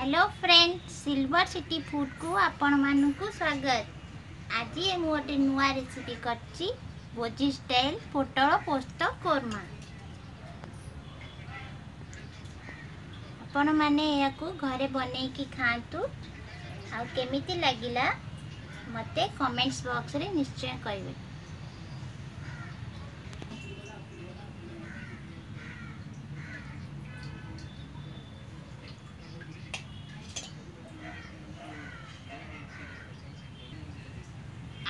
Hello friend, silver city food को आपण मानku स्वागत। आज मु गोटे नुआ रेसिपी करছি भोजी स्टाइल पोटल पोस्त कोरमा। आपण माने याकू घरे बनैकी खांतु आ केमिति लागिला मते कमेंट्स बॉक्स रे निश्चय कहबे।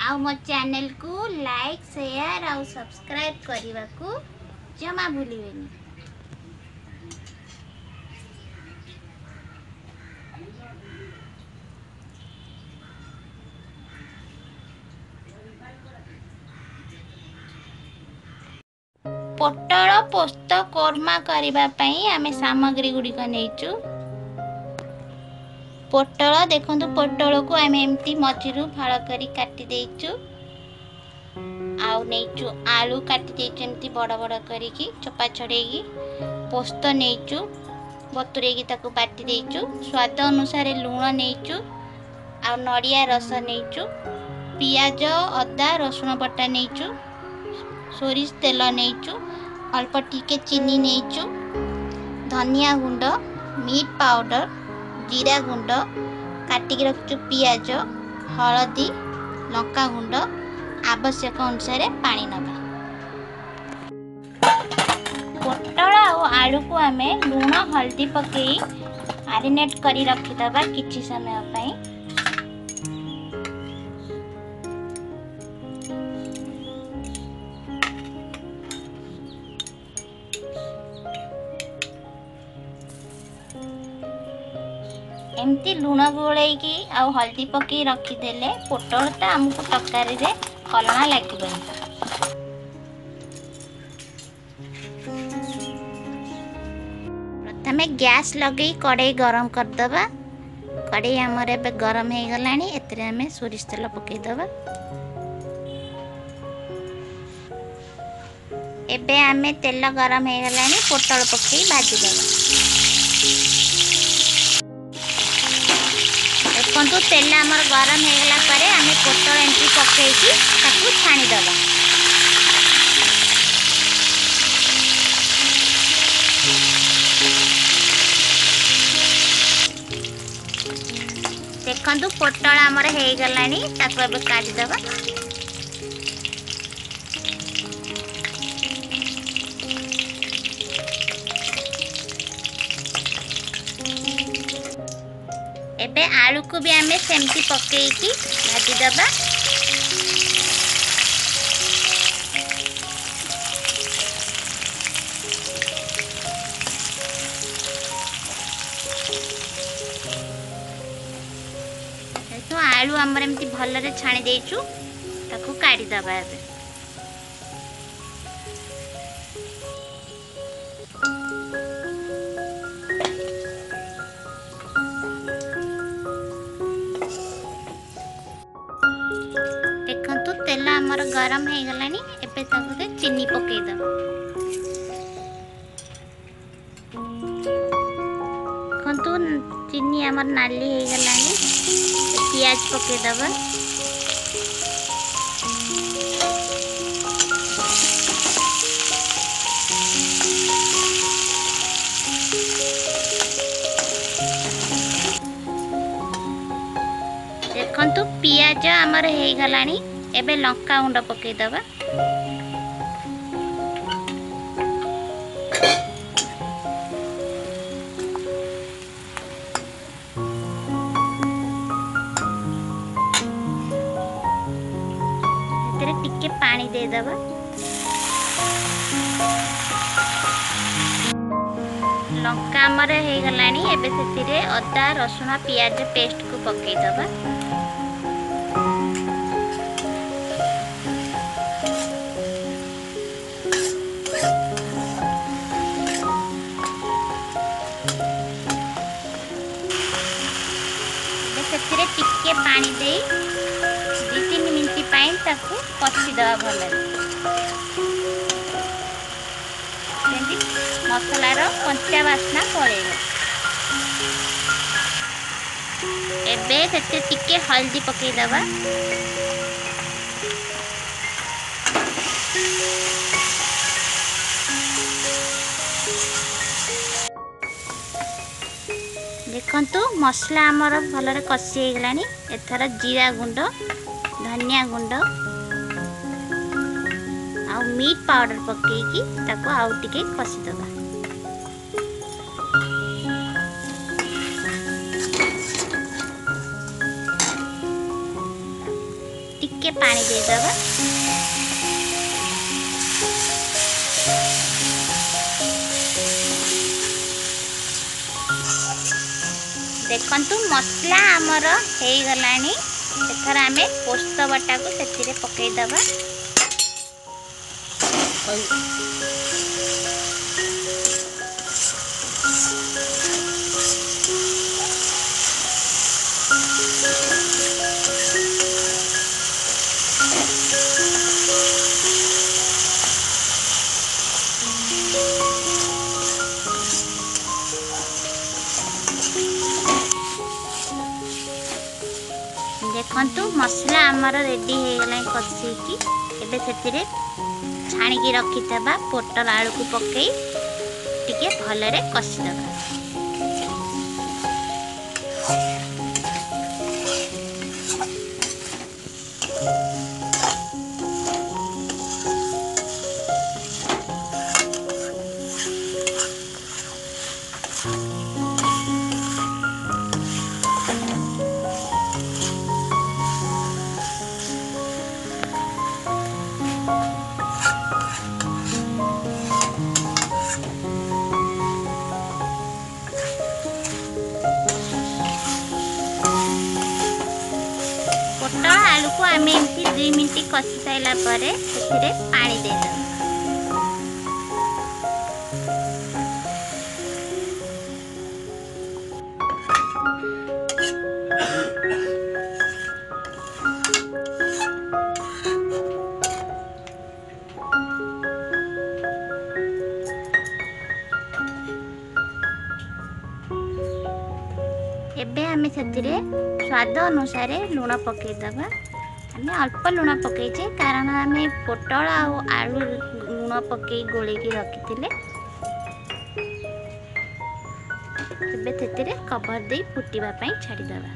आउ मो चैनल को लाइक शेयर और सब्सक्राइब करने को जमा भूलिबेनी। पोटल पोस्त कोरमा करने आम सामग्री गुड़िक नेचु। पोटल देखो, पोटल को आम एमती मझिरू फाड़ कर काटि देचु। आउ नेचु आलु काटि देचु एमती बड़ बड़ करिकी चोपा छड़ेइकी। पोस्त नेचु बतुरेइकी ताकू बाटी देचु। स्वाद अनुसार लुण नेचु आउ नड़िया रस नेचु, पियाज अदा रसुण बटा नेचु, सोरिष तेल नेचु, अल्प टिके चीनी नेचु, धनिया गुंड, मीट पाउडर, जीरा गुंड, काटिकी रखिछु पियाज, हलदी, लंका गुंड, आवश्यक अनुसार पानी नबा। पोटल आउ आलू को आमे लुण हल्दी पकई मैरिनेट करी रखिदबा किछि समय पई। एमती लुण गोलैकी आउ हल्दी पकई रखिदेले पोटलटा आमको तरकारी रे कलना लागबनी। प्रथमे गैस लगेई कड़ेई गरम करदबा। कड़ेई हमर एबे गरम हे गलानी, एतरे आमे सोरिष तेल पकई दबा। एबे आमे तेल गरम हे गलानी, पोटल पकई भाजी दबा। देखो तेल आमर गरम होगला परे आमे पोटल एमती पकईकी ताकू छाणी दबा। देखो पोटल आमर होगलानी, ताकू एबे काढ़ी दबा। एबे आलू को भी आमे सेमती पकईकी भाजी दबा। तो आलू आमर एमती भलरे छाणी देचु, ताकू काढ़ी दबा। एबे देखो तेल आमर गरम हो गलानी, एबे ताकू चीनी पकई दबा। देखो चीनी आमर नाली हो गलानी, पियाज पकई दबा। देखो पियाज आमर हो गलानी, एबे लंका गुंड पकई दबा। एतरे टिके पानी दे दबा। लंका आमर हो गलानी, एबे सेतिरे अदा रसुण पियाज पेस्ट को पकई दबा। ସେଥିରେ ଟିକେ ପାଣି ଦେଇ 2-3 ମିନିଟ୍ ପାଇଁ ତାକୁ କଷିଦେବା ଭଲରେ, ଯେମିତି ମସଲାର କଞ୍ଚା ବାସ୍ନା ପଳେଇବ। ଏବେ ସେଥିରେ ଟିକେ ହଳଦୀ ପକାଇଦେବା। ଦେଖନ୍ତୁ ମସଲା ଆମର ଭଲରେ କଷି ହେଇଗଲାଣି। ଏଥର ଜିରା ଗୁଣ୍ଡ, ଧନିଆ ଗୁଣ୍ଡ ଆଉ ମିଟ୍ ପାଉଡ଼ର ପକାଇକି ତାକୁ ଆଉ ଟିକେ କଷିଦେବା। ଟିକେ ପାଣି ଦେଇଦେବା। ଦେଖନ୍ତୁ ମସଲା ଆମର ହେଇଗଲାଣି। ଏଥର ଆମେ ପୋସ୍ତ ବଟାକୁ ସେଥିରେ ପକାଇଦେବା। ଦେଖନ୍ତୁ ମସଲା ଆମର ରେଡ଼ି ହେଇଗଲାଣି କଷିକି। ଏବେ ସେଥିରେ ଛାଣିକି ରଖିଥିବା ପୋଟଳ ଆଳୁକୁ ପକାଇ ଟିକେ ଭଲରେ କଷିଦେବା। ପୋଟଳ ଆଳୁକୁ ଆମେ ଏମିତି 2 ମିନିଟ୍ କଷି ସାରିଲା ପରେ ସେଥିରେ ପାଣି ଦେଇଦେବା। ଏବେ ଆମେ ସେଥିରେ ସ୍ୱାଦ ଅନୁସାରେ ଲୁଣ ପକାଇଦେବା। ଆମେ ଅଳ୍ପ ଲୁଣ ପକାଇଛେ, କାରଣ ଆମେ ପୋଟଳ ଆଉ ଆଳୁ ଲୁଣ ପକାଇ ଗୋଳେଇକି ରଖିଥିଲେ। ଏବେ ସେଥିରେ କଭର ଦେଇ ଫୁଟିବା ପାଇଁ ଛାଡ଼ିଦେବା।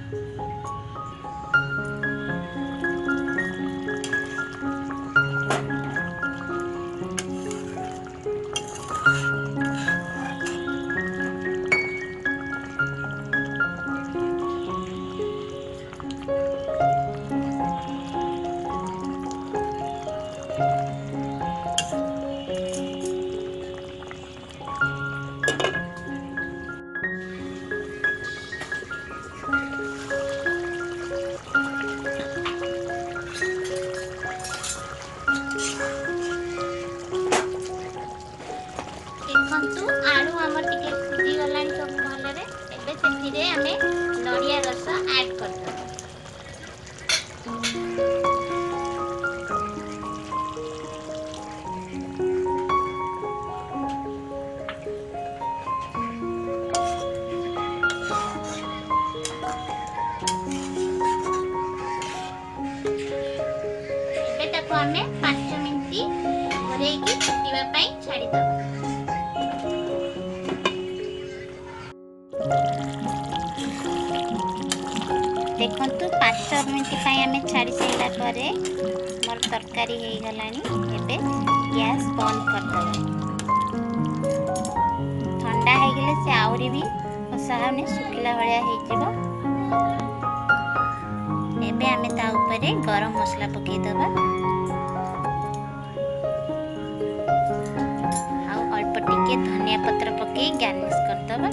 ଦେଖନ୍ତୁ ଆଳୁ ଆମର ଟିକେ ସିଝିଗଲାଣି ସବୁ ଭଲରେ। ଏବେ ସେଥିରେ ଆମେ ନଡ଼ିଆ ରସ ଆଡ଼୍ କରିଦେବା। ଏବେ ତାକୁ ଆମେ 5 ମିନିଟ୍ ଘୋଡ଼େଇକି ଫୁଟିବା ପାଇଁ ଛାଡ଼ିଦେବା। ଦେଖନ୍ତୁ 5 ମିନିଟ୍ ପାଇଁ ଆମେ ଛାଡ଼ି ସାରିଲା ପରେ ଆମର ତରକାରୀ ହେଇଗଲାଣି। ଏବେ ଗ୍ୟାସ୍ ବନ୍ଦ କରିଦେବା। ଥଣ୍ଡା ହେଇଗଲେ ସେ ଆହୁରି ବି କଷା ହେଉନି, ଶୁଖିଲା ଭଳିଆ ହେଇଯିବ। ଏବେ ଆମେ ତା ଉପରେ ଗରମ ମସଲା ପକାଇଦେବା ଆଉ ଅଳ୍ପ ଟିକେ ଧନିଆ ପତ୍ର ପକାଇ ଗାର୍ନିସ୍ କରିଦେବା।